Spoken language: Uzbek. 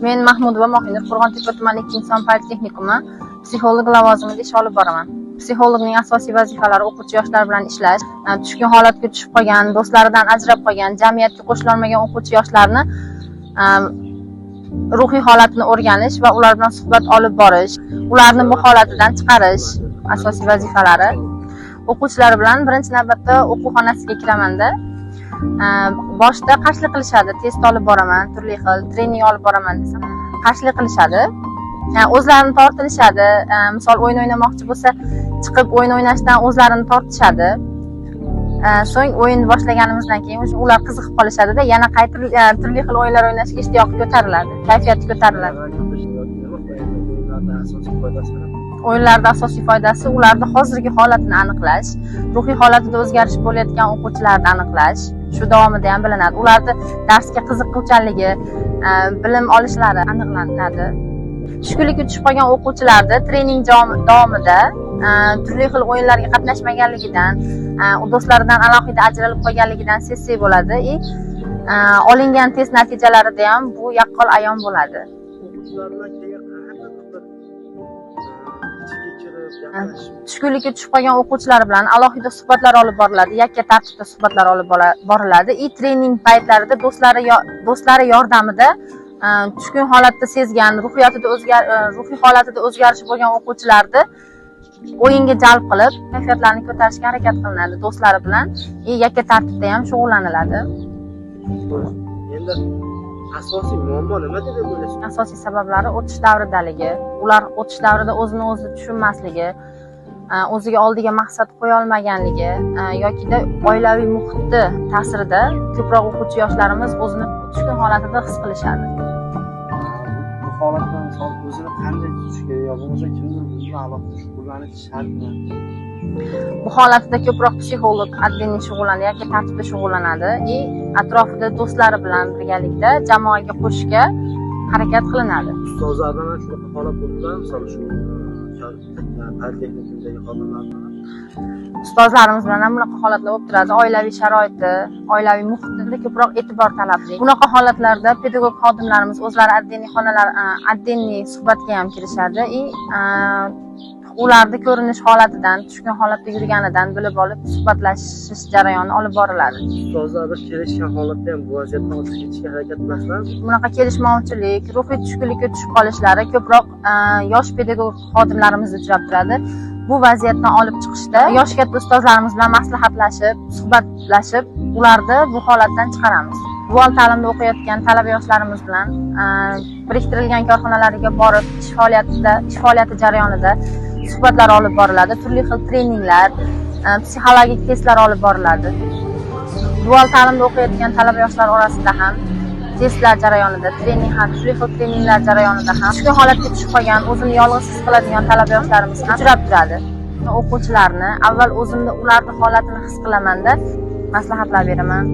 Men Mahmudova Mohinur, Qo'rg'ontepa tumani 2-son politexnikumi psixolog lavozimida ish olib boraman. Psixologning asosiy vazifalari o'quvchi yoshlar bilan ishlash, tushkun holatga tushib qolgan, do'stlaridan ajrab qolgan, jamiyatga qo'shilolmagan o'quvchi yoshlarni ruhiy holatini o'rganish va ular bilan suhbat olib borish, ularni bu holatidan chiqarish asosiy vazifalari. O'quvchilar bilan birinchi navbatda o'quv xonasiga kiramanda, boshida qarshilik qilishadi, test olib boraman, turli xil trening olib boraman desam, qarshilik qilishadi. O'zlarini tortinishadi. Misol, o'yin o'ynamoqchi bo'lsa, chiqib o'yin o'ynashdan o'zlarini tortishadi. So'ng o'yin boshlaganimizdan keyin уже ular qiziqib qolishadida, yana qaytib turli xil o'yinlar o'ynashga ishtiyoqi ko'tariladi, kayfiyati ko'tariladi. O'yinlarda asosiy foydasi nima? O'yinlarda asosiy foydasi ularni hozirgi holatini aniqlash, ruhiy holatida o'zgarish bo'layotgan o'quvchilarni aniqlash. Shu davomida ham bilinadi. Ularni darsga qiziquvchanligi, bilim olishlari aniqlanadi. Tushkunlikka tushib qolgan o'quvchilarni trening davomida turli xil o'yinlarga qatnashmaganligidan, do'stlaridan alohida ajralib qolganligidan sezsak bo'ladi и olingan test natijalarida ham bu yaqqol ayon bo'ladi. O'quvchilar bilan keyin qanday qilib ichiga kirib gaplashish? Tushkunlikka tushib qolgan o'quvchilar bilan alohida suhbatlar olib boriladi, yakka tartibda suhbatlar olib boriladi и trening paytlarida do'stlari yordamida tushkun holatda sezgan, ruhiy holatida o'zgarish bo'lgan o'quvchilarni o'yinga jalb qilib, kayfiyatlarini ko'tarishga harakat qilinadi do'stlari bilan и yakka tartibda ham shug'ullaniladi. Endi asosiy muammo nimada deb o'ylaysiz? Asosiy sabablari o'tish davridaligi, ular o'tish davrida o'zini o'zi tushunmasligi, o'ziga oldiga maqsad qo'ya olmaganligi, yokida oilaviy muhitni ta'sirida ko'proq o'quvchi yoshlarimiz o'zini tushkun holatida his qilishadi. Bu holatda, misol, o'zini qanday tutish kerak yo bo'lmasa kimdir bu bilan alohida shug'ullanishi shartmi? Bu holatida ko'proq psixolog отдельно shug'ullanadi, yakka tartibda shug'ullanadi и atrofida do'stlari bilan birgalikda jamoaga qo'shishga harakat qilinadi. Ustozlardan ham shunaqa holat bo'libdimi, misol, shu politexnikumdagi xodimlar bilan? Ustozlarimiz bilan ham bunaqa holatlar bo'lib turadi. Oilaviy sharoiti, oilaviy muhitida ko'proq e'tibor talabli. Bunaqa holatlarda pedagog xodimlarimiz o'zlari отдельный xonalar, отдельный suhbatga ham kirishadi и ularni ko'rinish holatidan, tushkun holatda yurganidan bilib olib, suhbatlashish jarayoni olib boriladi. Ustozlar bir kelishgan holatda ham bu vaziyatdan o'tib ketishga harakat qilasizlarmi? Bunaqa kelishmovchilik, ruhiy tushkunlikka tushib qolishlari ko'proq yosh pedagog xodimlarimizda uchrab turadi. Bu vaziyatdan olib chiqishda yoshi katta ustozlarimiz bilan maslahatlashib, suhbatlashib, ularni bu holatdan chiqaramiz. Dual ta'limda o'qiyotgan talaba yoshlarimiz bilan biriktirilgan korxonalarga borib, ish faoliyati jarayonida suhbatlar olib boriladi, turli xil treninglar, psixologik testlar olib boriladi. Dual ta'limda o'qiyotgan talaba yoshlar orasida ham testlar jarayonida, trening ham, turli xil treninglar jarayonida ham tushkun holatga tushib qolgan, o'zini yolg'iz his qiladigan talaba yoshlarimiz ham uchrab turadi. O'quvchilarni avval o'zimda ularni holatini his qilamanda, maslahatlar beraman.